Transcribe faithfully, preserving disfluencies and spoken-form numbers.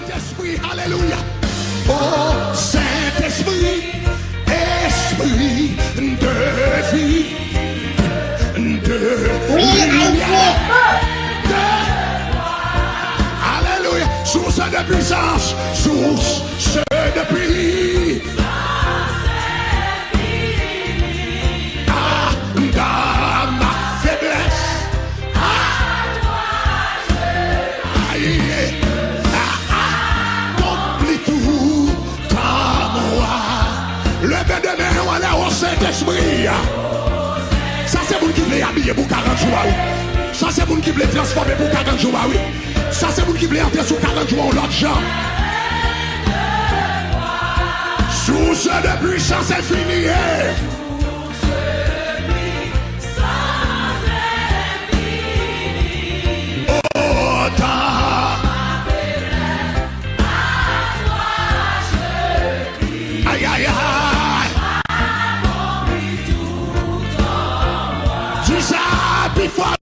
Sentespri, alelouya. O Sentespri, Espri de vi, de Wi, Ayiti. de, alelouya. Source de puissance, source de puissance. Ah, dans ma faiblesse. Ah, aïe, ah, accomplis tout en moi. Leve de men w anlè, o Sentespri. Sa se moun ki vle abiye pou karant jou a, wi. Sa se moun ki vle transfòme pou karant jou a, wi. Sa se moun ki vle antre sou karant jou a yon lòt jan. Source de puissance infini. Oh, ta. Ay, ay, ay. Di sa pi fò.